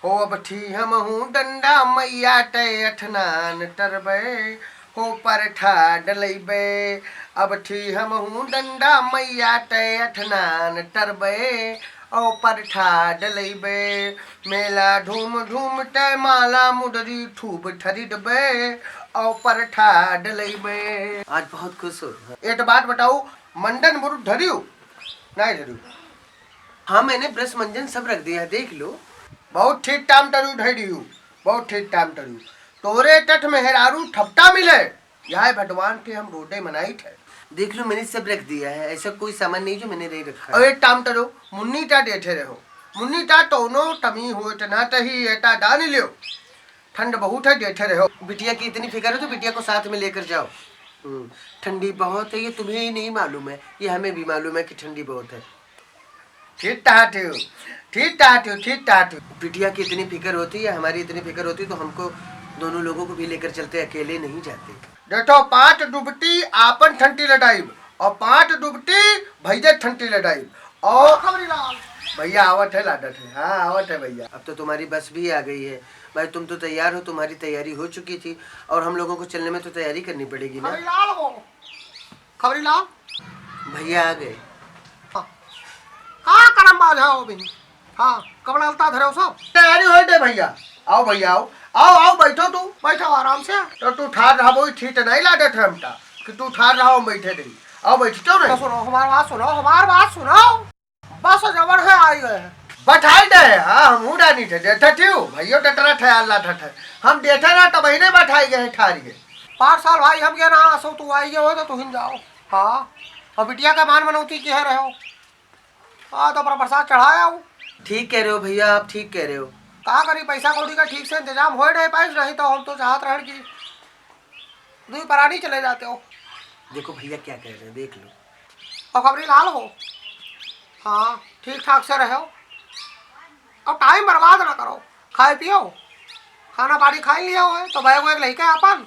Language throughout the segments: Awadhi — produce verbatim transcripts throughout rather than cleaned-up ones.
हो अब थी हमहूँ डंडा मैया तै अठनान टरबै, हो परठा डलैबै। अब थी हमहूँ डंडा मैया तै अठनान टरबै, औ परठा डलैबै। मेला धूम धूम तै माला मुडरी ठूब ठरिडबै, औ परठा डलैबै। आज बहुत खुश हो। एक बात बताओ, मंडन मुरुद धरियो? नहीं धरियो। हाँ, मैंने ब्रश मंजन सब रख दिया है, देख लो। बहुत ठीक टाम टरू धरियो, बहुत ठीक टाम टरू। तोरे तठ मेहरारू ठपटा मिले, यह भगवान के हम रोडे मनाइत है। देख लो, मैंने सब रख दिया है, ऐसा कोई सामान नहीं जो मैंने नहीं रखा और है। एक काम करो, मुन्नी टा देते रहो, मुन्नी टा तोनो तमी हो इतना तही एटा दान लियो, ठंड बहुत है, देते रहो। बिटिया की इतनी फिक्र हो तो बिटिया को साथ में लेकर जाओ। हम्म, ठंडी बहुत है, ये तुम्हें ही नहीं मालूम है, ये हमें भी मालूम है कि ठंडी बहुत है। ठीक कहा थे हो, ठीक कहा थे हो, ठीक कहा थे हो। बिटिया की इतनी फिक्र होती है, हमारी इतनी फिक्र होती तो हमको दोनों लोगों को भी लेकर चलते, अकेले नहीं जाते। देखो, पाँच डुबटी आपन ठंडी लडाइब और पाँच डुबटी भैया ठंडी लडाइब। और खबरी लाल। भैया आवत है, लाडत है। हाँ, आवत है भैया। अब तो तुम्हारी बस भी आ गई है। भाई, तुम तो तैयार हो, तुम्हारी तैयारी हो चुकी थी और हम लोगों को चलने में तो तैयारी करनी पड़ेगी ना। खबरी लाल हो। खबरी लाल। भैया आ गए। हाँ। का करम बाझा हो बिन? हाँ, कपड़ा लत्ता धरे हो सब? तैयारी हो दे भैया। आओ भैया, आओ। आओ, आओ, बैठो तू। बैठो आराम से। तो तू ठाड़ रहो, ठीक नहीं लागत है हमका कि तू ठाड़ रहो, हम बैठे रही। आओ, बैठ क्यों तो नहीं? सुनो, हमार बात सुनो, हमार बात सुनो। बस जबर है, आई गए हैं। बैठाई दे, हाँ, हम उड़ा नहीं थे, देते थी, भैया टटरा थे, अल्लाह ठठे। हम देते ना, तब ही नहीं बैठाई गए, ठाड़ गए। पाँच साल भाई हम गए ना, असो तू आई गए हो तो तू ही जाओ। हाँ, और बिटिया का मान मनौती किहे रहे हो। हाँ, तो पर प्रसाद चढ़ाया हो। ठीक कह रहे हो भैया, आप ठीक कह रहे हो। का करी, पैसा कौड़ी का ठीक से इंतजाम होए नहीं पाइस, नहीं तो हम तो चाहत रहन कि दुई परानी चले जाते हो। देखो भैया क्या कह रहे हैं, देख लो। और खबरी लाल हो, हाँ, ठीक ठाक से रहो। और टाइम बर्बाद ना करो, खाए पियो, खाना पानी खाई लियो है तो बैग वैग लेके अपन,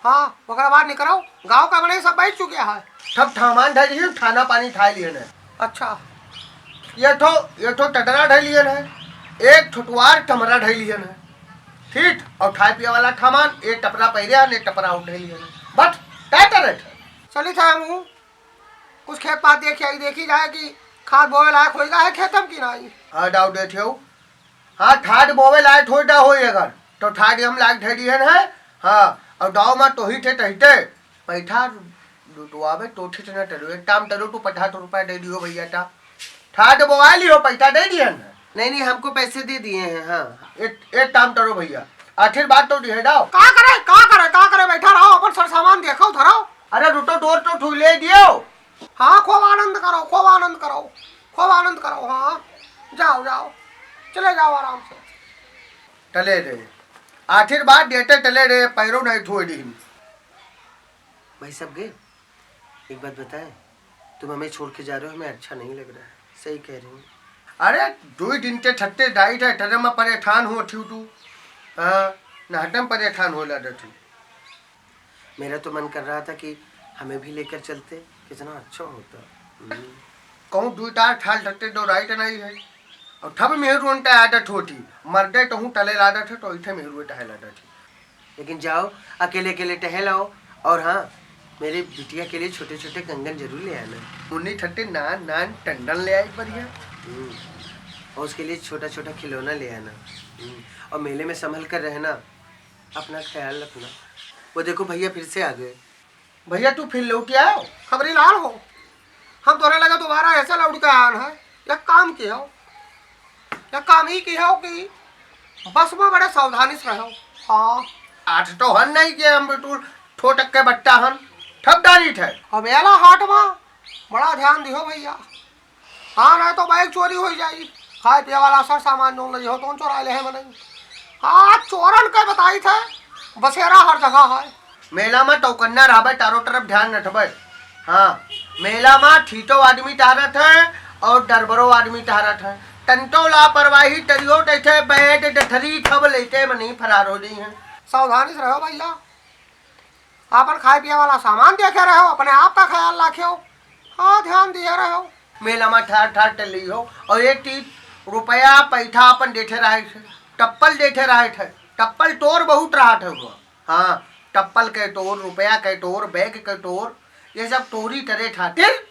हाँ, ओकरे बाद निकलो। गाँव का बने सब बैठ चुके हैं। सब सामान धर लिहन, खाना पानी खाए लिहन है। अच्छा। ये ठो, ये ठो टटरा धर लिहन है, एक ठोटवार टमरा धर लिहन है, ठीक, और खाए पिए वाला सामान, एक टपरा पहिरे हन, एक टपरा उठ धर लिहन है। बस, तय तरह है। चली था हम कुछ खेत पात देखी आई, देखी जाए कि खाद बोवे लायक होइगा है खेतम की नाई। हाँ, डाउ देत हो। हाँ, ठाट बोवे लायक होई डा होई अगर, तो ठाट हम लायक धरी है ना। हाँ, और डाउ मा तोही थे तहिते, पैठा डुटवावे तो ठीक ना टरो, एक काम टरो, तू पचास रुपया दे दियो भैया ता। ठाट बोवा लियो, पैठा दे दिए ना। नहीं, नहीं, हमको पैसे दे दिए हैं, हाँ। एक, एक काम टरो भैया, आखिर बात तो दिहे डाओ। का करे, का करे, का करे, बैठा रहो, अपन सर सामान देखो, धरो। अरे रुटो, डोर तो ठुले दियो। हाँ, खूब आनंद करो, खूब आनंद करो, खूब आनंद करो, हाँ, जाओ, जाओ, चले जाओ आराम से। टले रे, आखिर बात देते टले रे, पैरों नहीं ठोए दी। भाई साहब गए, एक बात बताएं, तुम हमें छोड़ के जा रहे हो, हमें अच्छा नहीं लग रहा है, सही कह रहे हो। अरे, दो दिन के छट्टे डाइट है, टरे में परेशान हो, ठिउ तू। हाँ, नाटम परेशान हो ला, ठिउ। मेरा तो मन कर रहा था कि हमें भी लेकर चलते, कितना अच्छा होता। हम्म। कहूँ दुई तार ठाल ठट्टे दो राइट नहीं है। और ठब मेहरू अंटा आदत होती, मर्दे तो हूँ टले लादत है, तो इठे मेहरू टहल आदत है। लेकिन जाओ, अकेले अकेले टहल आओ। और हाँ, मेरे बिटिया के लिए छोटे छोटे कंगन जरूर ले आना। मुन्नी ठट्टे नान नान टंडन ले आई बढ़िया। हम्म। और उसके लिए छोटा छोटा खिलौना ले आना। हम्म। और मेले में संभल कर रहना। अपना ख्याल रखना। वो देखो भैया फिर से आ गए। भैया तू फिर लौट आओ। खबरी लाल हो, हम तोरे लगे दोबारा ऐसे लौट के आन है। एक काम किहो, एक काम ही किहो कि बस में बड़े सावधानी से रहो। हाँ। आठ तो हन नहीं के हम बिल्कुल ठोटक के बट्टा हन, ठप डारी थे। अब एला हाट में बड़ा ध्यान दिहो भैया। हाँ, नहीं तो बैग चोरी हो जाई। खाए पिए वाला सर सामान जौन लई हो, तौन चोराए ले है मनई। हाँ, चोरन के बताई थे, बसेरा हर जगह है। मेला में टौकन्ना रहबे, चारों तरफ ध्यान रखबे। हाँ, मेला में ठीठो आदमी टहरत है और डरबरो आदमी टहरत है। तंतो लापरवाही टरियो तैथे बैठ डठरी खब लेते मनी फरार हो जाई हैं। सावधानी से रहो भैया। आपन खाए पिए वाला सामान देखे रहो, अपने आप का ख्याल रखियो। हाँ, ध्यान दिए रहो। मेला में ठार ठार टली हो और एक टीप रुपया पैठा अपन देखे रहे से। टप्पल देठे रहत है, टप्पल टोर बहुत रहत है हुआ। हाँ, टप्पल के टोर, रुपया के टोर, बैग के टोर, ये सब टोरी टरे ठातिर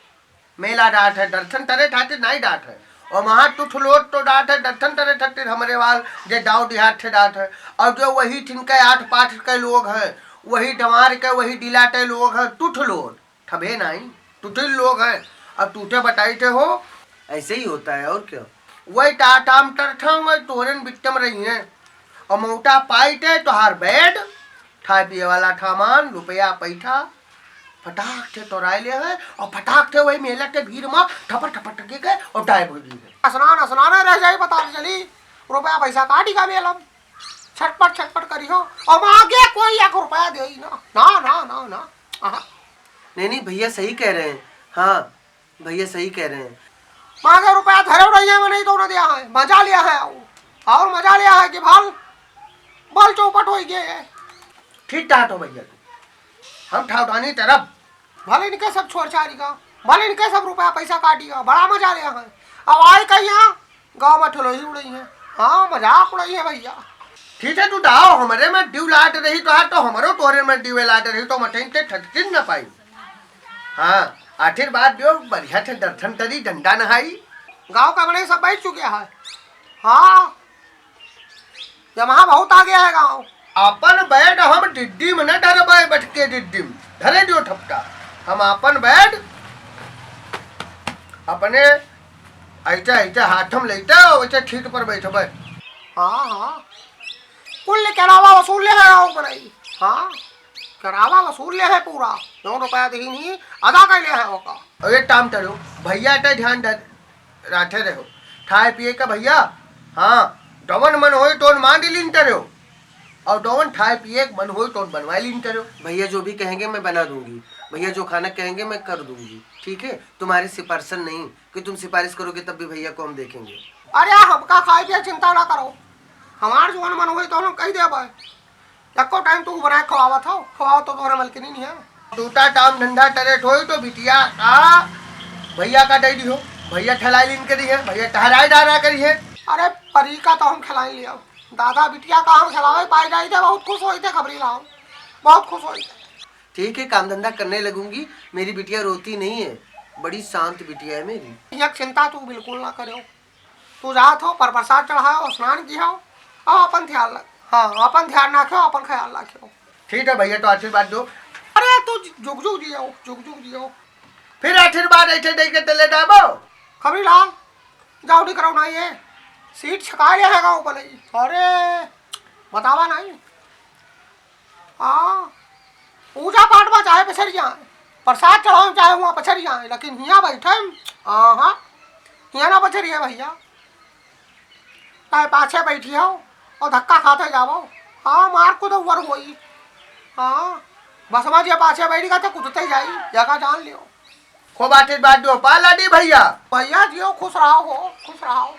मेला डाट है, दर्शन टरे ठातिर नाई डाट है। और वहाँ टुठ लोट तो डाट है, दर्शन टरे ठातिर हमरे वाल जे दाव दिहात थे डाट है। और जो वही ठिन के आठ पाठ के लोग हैं, वही डमार के, वही डिलाटे लोग हैं, टुठ लोट। ठबे नाई, टुटिल लोग हैं। अब टूटे बताई थे हो। ऐसे ही होता है, और क्या? वही टाटाम टरठा, वही तोरन बिट्टम रही हैं। और मोटा पाई थे तोहार बेड, खाए पिए वाला सामान, रुपया पैसा, फटाक से तोराए ले हैं और फटाक से वही मेला के भीड़ में ठपर ठपर टके के और गायब हो गई है। स्नान स्नान रह जाई, पता नहीं चली, रुपया पैसा काटी का मेला में। छटपट छटपट करी हो, और आगे कोई एक रुपया दे ही ना, ना, ना, ना, ना। आहा। नहीं, नहीं, भैया सही कह रहे हैं। हाँ, भैया सही कह रहे हैं। मांगे रुपया धरे रही है, नहीं तो ना दिया है, मजा लिया है, और, और मजा लिया है कि भाल, बल चौपट हो गए है। ठीक ठाक हो भैया तू, हम ठावदानी तरफ। भले इनके सब छोड़ छाड़ी का, भले इनके सब रुपया पैसा काटी का, बड़ा मजा लिया है। अब आए कहीं यहाँ गाँव में ठेलोही उड़ई है। हाँ, मजाक उड़ई है भैया। ठीक है, तू दाव हमरे में ड्यू लाट रही तो, हाँ, तो हमरो तोहरे में ड्यू लाट रही तो मठैन ते ठटकिन न पाई। हाँ, आखिर बात जो बढ़िया थे दर्शन करी, डंडा नहाई। गाँव का बड़े सब बैठ चुके हैं। हाँ, जमा बहुत आ गया है गाँव। अपन बैठ हम डिड्डी में न डरबे, बैठ के डिड्डी में धरे दियो ठपटा। हम अपन बैठ अपने ऐसे, ऐसे हाथ में लेते हो, वैसे ठीक पर बैठबे। हाँ, हाँ। कुल किरावा वसूल ले है गाँव बनाई। हाँ, किरावा वसूल ले है पूरा। जौन रुपया दही नहीं, अदा कर ले है ओका। अरे टाम टरो, भैया ते ध्यान दे, राठे रहो। खाए पिए का भैया, हाँ, डवन मन होई तोन मांग लीन टरो। और डवन खाए पिए के मन होई तोन बनवा लीन टरो। भैया जो भी कहेंगे मैं बना दूंगी। भैया जो खाना कहेंगे मैं कर दूंगी। ठीक है, तुम्हारी सिफारिशन नहीं कि तुम सिफारिश करोगे तब भी भैया को हम देखेंगे। अरे, हमका खाए पिए चिंता ना करो, हमार जौन मन होई तो हम कही देबे। एको टाइम तू बनाए खवावत हो, खवाओ तो तोहरा मलकिनी नहीं है। टूटा काम धंधा टरे ठोई तो बिटिया का भैया का दे दी हो, भैया ठेलाई लीन करी है, भैया ठहराई डारा करी है। अरे, परी का तो हम खिलाई लिया, दादा बिटिया का हम खिलावे पाए जाई थे, बहुत खुश होई थे खबरी लाओ, बहुत खुश होई थे। ठीक है, काम धंधा करने लगूंगी। मेरी बिटिया रोती नहीं है, बड़ी शांत बिटिया है मेरी। एक चिंता तू बिल्कुल ना करो, तू जात हो, पर प्रसाद चढ़ाओ, स्नान किया हो, और अपन ख्याल रख, हाँ, अपन ध्यान रखो, अपन ख्याल रखो। ठीक है भैया, तो आशीर्वाद दो। अरे तू जुग जुग जियो, जुग जुग जियो। फिर आशीर्वाद ऐसे दे के चले जाबो। खबरी लाल, जाओ नहीं करो ना ये, सीट छका लिया है गाँव पर नहीं। अरे बतावा नहीं। हाँ, पूजा पाठ में चाहे पछड़ जाए, प्रसाद चढ़ावे में चाहे वहाँ पछड़ जाए, लेकिन हियाँ बैठे, हाँ, हाँ, हियाँ ना पछड़िए भैया, चाहे पाछे बैठी हो और धक्का खाते जावो। हाँ, मार को तो ऊपर होई। हाँ, बस में जे पाछे बैठ गया तो कुदते जाई, जगह जान लियो। खूब आशीर्वाद दियो, पाला दी भैया। भैया जियो, खुश रहो हो, खुश रहो।